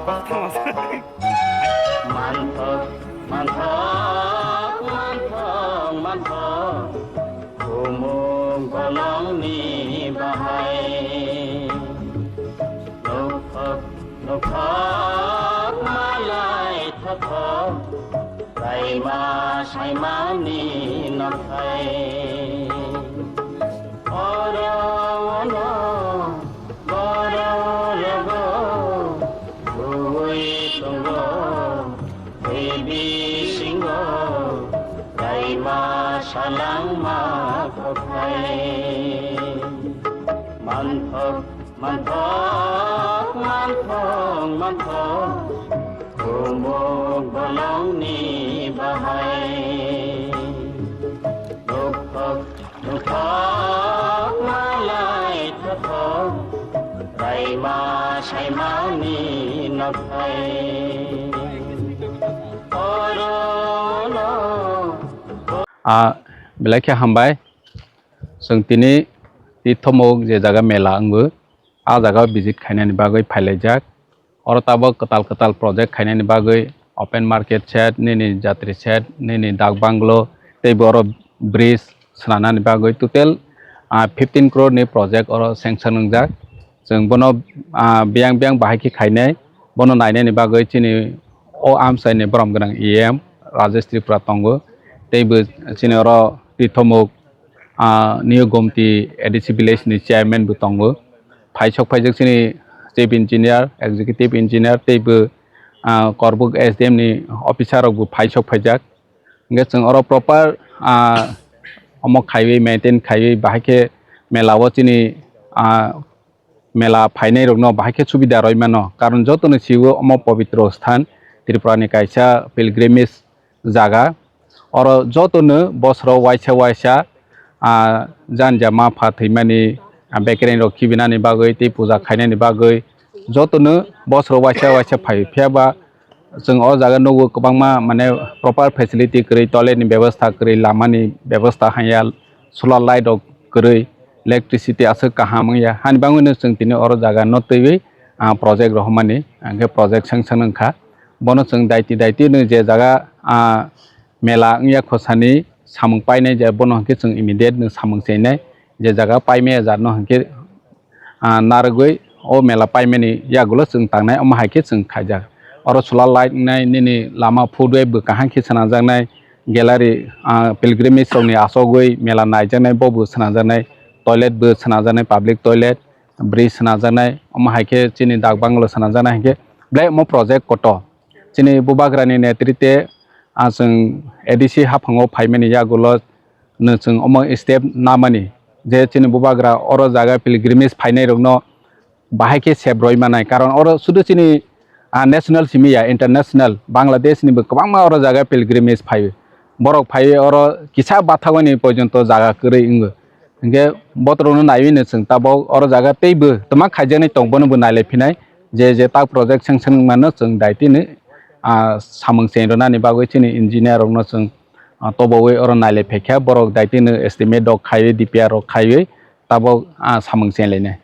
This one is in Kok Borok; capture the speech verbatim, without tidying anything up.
Manthok, manthok, manthok, manthok, bumung bolongni bahai. Nukthok, nukthok, malai thothok, raima saimani nokhai. Oro ono Borok rogo rwui tongo, tei bisingo kaima salangma kothai. Manthok, manthok, manthok, manthok, kumuk bolongni bahai. Nukthok, Nukthok malai thothok, raima saimani nokhai. Orono. A, belai khe hambai. Chwng tini Tithomuk je jaga mela wngwi, a jaga visit khainani bagwi phailaijak. Oro tabuk kwtal kwtal project khainani bagwi open market shed, nini jatri shed, nini dak banglo, tei bo oro bridge swnamnani bagwi total, ah, fifteen crore ni project oro sanction wngjak. Chwng bono, ah, biyang biyang bahai khe khainai, bono nainani bagwi chini o amchaini borom gwnang E M Rajesh Tripura tongo, tei bo chini oro Tithomuk, ah, New Gomti A D C village ni chairman bo tongo. Phai sok phaijak chini chief engineer, executive engineer tei bo, ah, Korbuk S D M ni officer rok bo phai sok phaijak. Hingke chwng oro proper, ah, omo khaiwi maintain khaiwi bahai khe mela o chini, ah, mela phainai rokno bahai khe subida rwi mano. Karon joto no sio omo pobitro sthan, Tripura ni kaisa pilgrimage jaga. Oro jotono bosoro waisa waisa, ah, janja ma pha thwimani, ah, bekereng rok khibinani bagwi tei puja khainani bagwi jotono bosoro waisa waisa phai. Phiya ba chwng o jaga nugo kwbangma, mane, proper facility kwrwi, toilet ni bebostha kwrwi, lama ni bebostha hanya, solar light rok kwrwi, electricity aswk kaham wngya. Hani bagwino chwng tini oro jaga no twiwi, ah, project rohormani, hwnkhe project sanction wngkha. Bono chwng daiti daiti no je jaga, ah, mela wngya khosani samung painai, je bono hwnkhe chwng immediate no samung chenai, je jaga paimaya jat no hwnkhe, ah, narwgwi o mela paimani yagulo chwng tangnai, omo hai khe chwng khaijak. Oro solar light wngnai, nini lama footway bo kaham khe swnamjaknai, gallery, ah, pilgrimage rokni achogwi mela naijaknai, bo bo swnamjaknai, toilet bo swnamjaknai, public toilet, bridge swnamjaknai, omo hai khe chini dak bangalo swnamjaknai, hai khe belai omo project kotor. Chini bubagrani netrite, ah, chwng A D C haphango phaimani yagulo no chwng omo step namani je chini bubagra oro jaga pilgrimage phainai rokno bahai khe sep roi manai, karon oro sudu chini, ah, national simi ya, international, Bangladesh ni bo kwbangma oro jaga pilgrimage phaio. Borok phaiwi oro kisa bathagani porjonto jaga kwrwi wngo. Hingke botorokno naiwi no chwng tabok oro jaga teibo twma khaijaknai tong, bono bo nailai phinai, je je tak project sanction wngmano chwng daitino, ah, samung chengrwnani bagwi chini engineer rokno chwng, ah, tobowi oro nailai phaikha, borok daitino estimate rok khaiwi, D P R rok khaiwi tabok, ah, samung chenlainai.